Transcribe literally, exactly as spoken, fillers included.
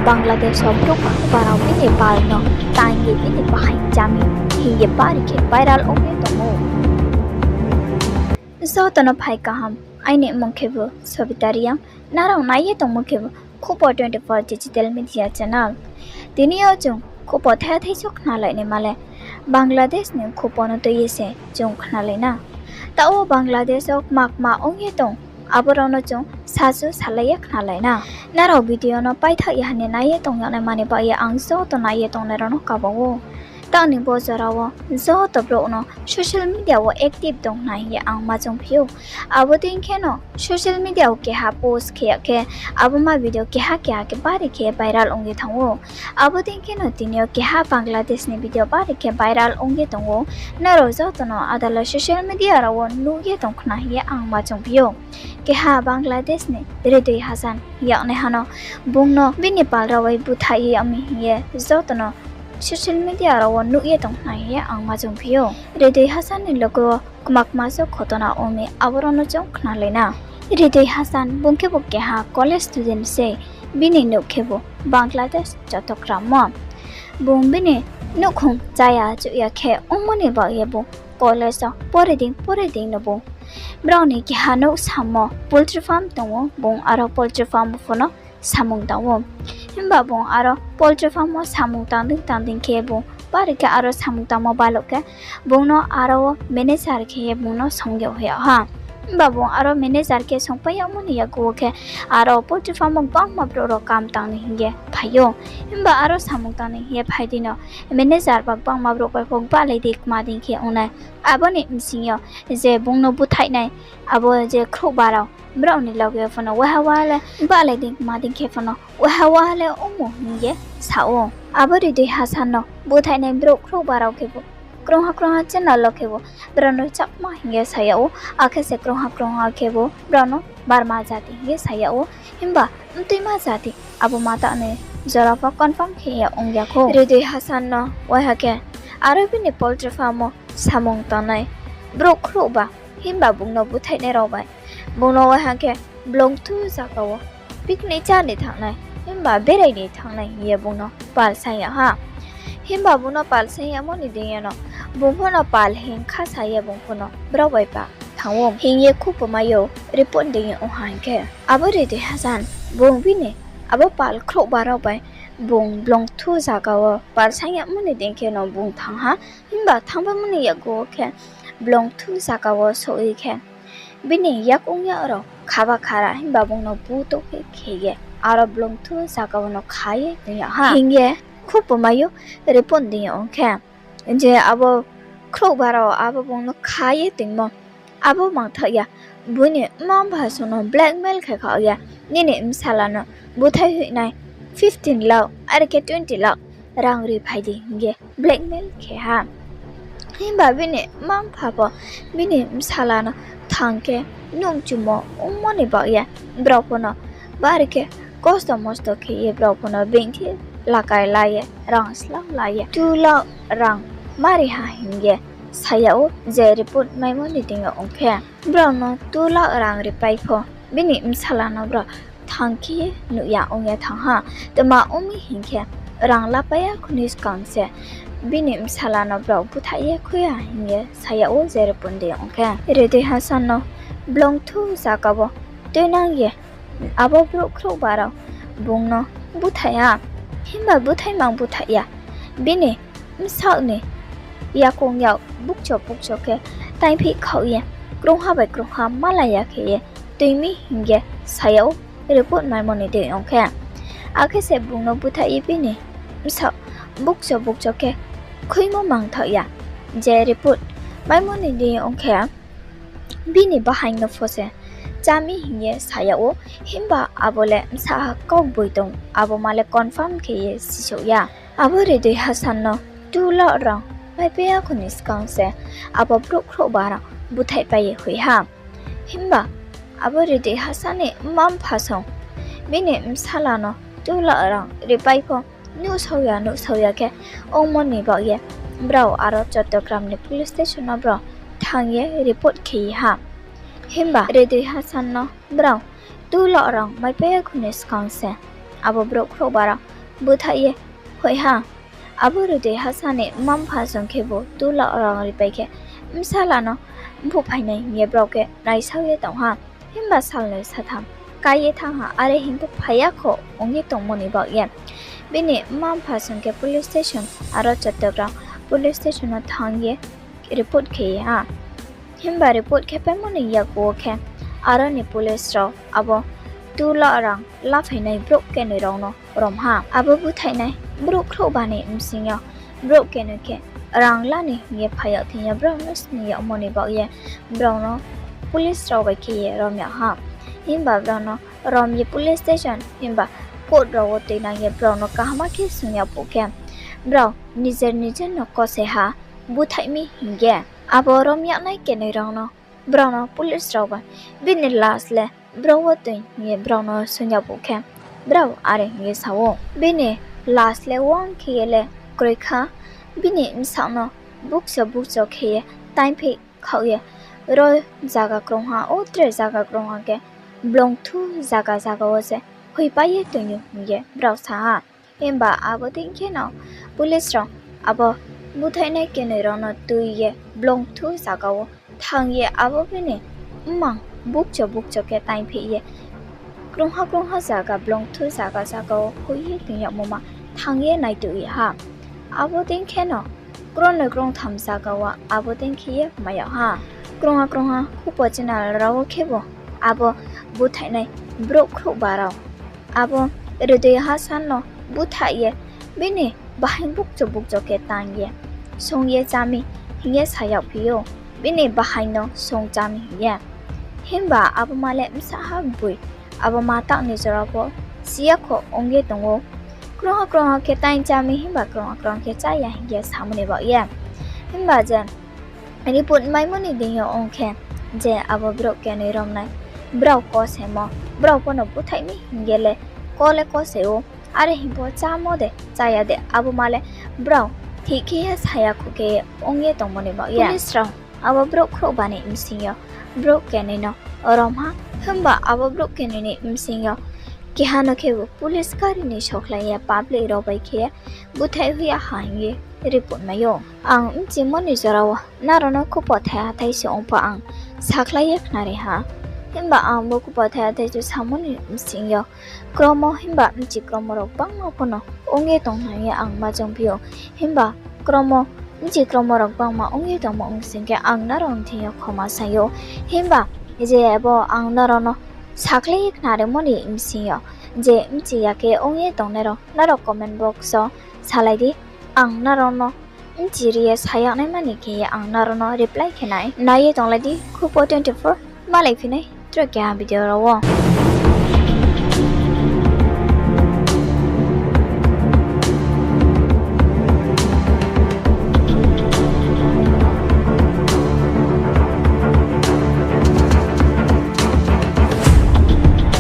Bangladesh wo brouh khrouhba rao bini pal no tang ye bini bahaing chá mi hing ye bari khe viral ong ye tong ou. Joto no phai kaham, aini mmung khebu Sobita Reang, nrao nai ye tongmo khebu Khupo twenty four Digital Media Channel. Tini yo chung khupo thaiha thaiso khnalai naima le Bangladesh ni khupo no tui ye se chung khnalai na. Taoh wo Bangladesh wo kma kma ong ye tong, abo rao no chung sasu salai ye khnalai na. Nrao video no paithaoh ya hing ye nai ye tong yag naima ni baoh ye ang joto nai ye tongnai rao no kaba ou. Taoh ni bo jora wo joto brouh no social media wo active tong khna hing ye ang ma choungphi ou. Abo dei kheno social media wo keha post khe yag khe, abo ma video keha keha khe bari khe viral ong ye thanng ou. Abo dei kheno tini yo keha Bangladesh ni video bari khe viral ong ye tong ou. Nrao joto no adala social media rao wo nuh ye tong khna hing ye ang ma choungphi ou. Keha Bangladesh ni Hridoy Hassan hing yagnaiha no, bung no bini pal rao bai búthaih ye yag mi hing ye joto no social media rao wo nuh ye tong khna hing ye ang ma choungphi ou. Hridoy Hassan ni loge wo kma kma so khotona ong mi, abo rao no chung khnalai na. Hridoy Hassan bung khebu keha college student se, bini nouh khebu Bangladesh Chattogram wo. Bung bini nouhkhong chaya chuh ya khe ongmo ni baoh ye bung college wo pore dei pore dei no bung brao ni keha nouh samo poultry farm tong ou, bung aro poultry farm wo pho no samung tang ou. Himba bung aro poultry farm wo samung tang dei tang dei khe bung bari khe aro samung tangmo baluh khe bung no aro wo manager khe ye bung no song yag hoih yag ha. Himba bung aro manager khe songpai yagmo ni yakgu wo khe aro poultry farm wo gbangma brouh rao kam tang ni hing ye phai ou. Himba aro samung tang ni hing ye phai dei no manager ba gbangma brouh bai pho gbahlai dei kma dei khe ong nai. Abo ni bsing yo je bung no búthaihnai abo je khrouhba rao, brao ni loge pho no waiha wa le gbahlai dei kma dei khe pho no waiha wa le ongmo hing ye sa ou. Abo Hridoy Hassan no búthaihnai brouh khrouhba rao khebu krungha krungha channel wo khebu brao no Chakma hing ye sa yag ou, akhe se krungha krungha khebu brao no Barma jati hing ye sa yag ou. Himba mtuima jati abo ma taoh ni jora pho confirm khe ya ong ya khou. Hridoy Hassan no waiha khe aro bini poultry farm wo samung tangnai brouh khrouhba, himba bung no búthaihnai rao bai bung no waiha khe blongthu zaga wo picnic chá ni thanng nai, himba berai ni thanng nai hing ye bung no pal saing yag ha. Himba bung no pal saing yagmo ni deing yo no bung pho no pal hing kha sa ye bung pho no brao bai pa thanng ou hing ye khupomai yo report deing yo ong ha hing khe, abo Hridoy Hassan bung bini abo pal khrouhba rao bai bung blongthu zaga wo pal saing yagmo ni deing khe no bung thanng ha. Himba thanngpaimo ni yakgu wo khe blongthu zaga wo souh ye khe bini yakoung yak rao khaba khara, himba bung no bu touh khe khe ye aro blongthu zaga wo no kha ye toing yag ha hing ye khupomai yo report deing yo ong khe, je abo khrouhba rao abo bung no kha ye toingmo abo mangthaoh ya, bini mma-mpha song no blackmail khe khaoh ye, nini bsala no búthaih hoih nai fifteen lakh are khe twenty lakh rang ri phai di hing ye blackmail khe ha. Himba bini mma-mpha pho bini bsala no thang khe nuh mchumo ongmo ni baoh ye brao pho no bari khe kosto mosto khe ye brao pho no bengthi lakai la ye rang slang la ye two lakh rang mari ha hing ye sa yag ou, je report maimo ni deing yo ong khe. Brao no two lakh rang ripai pho bini bsala no brao thang khe ye nuh ya ong ye thanng ha. Tma ong mi hing khe, rang lapai ya khoni skang se bini bsala no brao búthaih ye khui ha hing ye sa yag ou, je report deing yo ong khe. Hridoy Hassan no blongthu zaga wo tuinang ye abo brouh khrouhba rao bung no búthaih ha. Himba búthaih mang búthaih ya, bini bsaoh ni yakoung yak bukcho bukcho khe taingphih khaoh ye, krungha bai krungha malai ya khe ye toing mi hing ye sa yag ou, report maimo ni deing yo ong khe. Akhe se bung no búthaih ye bini bsaoh bukcho bukcho khe khuimo mangthaoh ya, je report maimo ni deing yo ong khe bini bahaing no pho se chá mi hing ye sa yag ou, himba abo le bsa ha kaugboi tong, abo ma le confirm khe ye sisouh ya. Abo Hridoy Hassan no two lakh rang maipai ya khoni skang se abo brouh khrouhba rao búthaihpai ye hoih ha. Himba abo Hridoy Hassan ni mma-mpha song bini bsala no two lakh rang ripai pho nuhsao ya nuhsao ya khe ongmo ni baoh ye brao aro Chattogram ni police station no brao thang ye report khe ye ha. Himba Hridoy Hassan no brao two lakh rang maipai ya khoni skang se abo brouh khrouhba rao búthaih ye hoih ha. Abo Rodoi Hasan ni mma-mpha song khebu two lakh rang ripai khe, bsala no búphainai hing ye brao khe naisao ye tong ha. Himba salnoi satham kái ye thanng ha, are hing pho phai ya kho ong ye tongmo ni baoh ye bini mma-mpha song khe police station, aro Chattogram police station no thanng ye report khe ye ha. Himba report khe paimo ni yakgu wo khe, aro ni police rao abo two lakh rang laphainai brouh kenoi rao no rom ha. Abo búthaihnai brouh khrouhba ni bsing yo brouh kenoi khe rang la ni hing ye phai yag thing yo brao no sning yagmo ni baoh ye brao no police rao bai khe ye rom yag ha. Himba brao no rom ye police station himba court rao wo tuinang ye brao no kaham khe swunng yag phuh khe, brao nijer nijer no kose ha búthaih mi hing ye. Abo rom yagnai kenoi rao no brao no police rao bai bini lash le bro wo tui hing ye brao no swunng yag phuh khe, brao are hing ye sa ou, bini lash le wang khe ye le kroi kha, bini bsaoh no bukcho bukcho khe ye taingphih khaoh ye, ro zaga krungha, o tre zaga krungha khe blongthu zaga zaga wo se hoihpai ye tong ou hing ye brao sa ha. Himba abo dei khe no police rao abo búthaihnai kenoi rao no tui ye blongthu zaga wo thanng ye abo bini mmang bukcho bukcho khe taingphih ye krungha krungha zaga, blongthu zaga zaga wo hoih ye tong yagmo ma thanng ye naituh ye ha. Abo dei khe no krungnoi krungtham zaga wo abo dei khe ye mai yag ha. Krungha krungha khupo channel rao wo khebu abo búthaihnai brouh khrouhba rao abo Rodoi Hasan no búthaih ye bini bahaing bukcho bukcho khe tang ye song ye chá mi hing ye sa yagphi ou, bini bahaing no song chá mi hing ye. Himba abo ma le bsa ha gboi, abo ma taoh ni jora pho si ya kho ong ye tong ou. Krungha krungha khe taing chá mi himba krungha krungha khe chá ya hing ye samo ni baoh ye. Himba je report maimo ni deing yo ong khe, je abo brouh kenoi romnai, brao kosemo, brao pho no búthaih mi hing ye le ko le kose ou, are hing pho chámo de chá ya de, abo ma le brao thik khe ye sa ya kho khe ong ye tongmo ni baoh ye police rao abo brouh khrouhba ni bsing yo brouh kenoi no rom ha. Himba abo brouh kenoi ni bsing yo keha no khebu police gari ni sokhlai ye public rao bai khe búthaih hoih ya ha hing ye report mai ou. Ang bchimo ni jora wo nrao no khupo thai hathái se ong pho ang sakhlai ye khnari ha. Himba ang bo khupo thai hathái se samo ni bsing yo kromo himba bchi kromo rao gbangma pho no ong ye tong nai ye ang ma choungphi ou. Himba kromo, bchi kromo rao gbangma ong ye tongmo ong sing khe ang nrao ni thing yo khoma sai ou. Himba je bo ang nrao no sakhlai ye khnarimo ni bsing yo je bchi ya khe ong ye tongnai rao nrao comment box wo salai di. Ang nrao no bchi ri ye sa yagnaima ni khe ye ang nrao no reply khe nai. Nai ye tonglai di Khupo twenty four, malai phi nai tre keha video rao wo.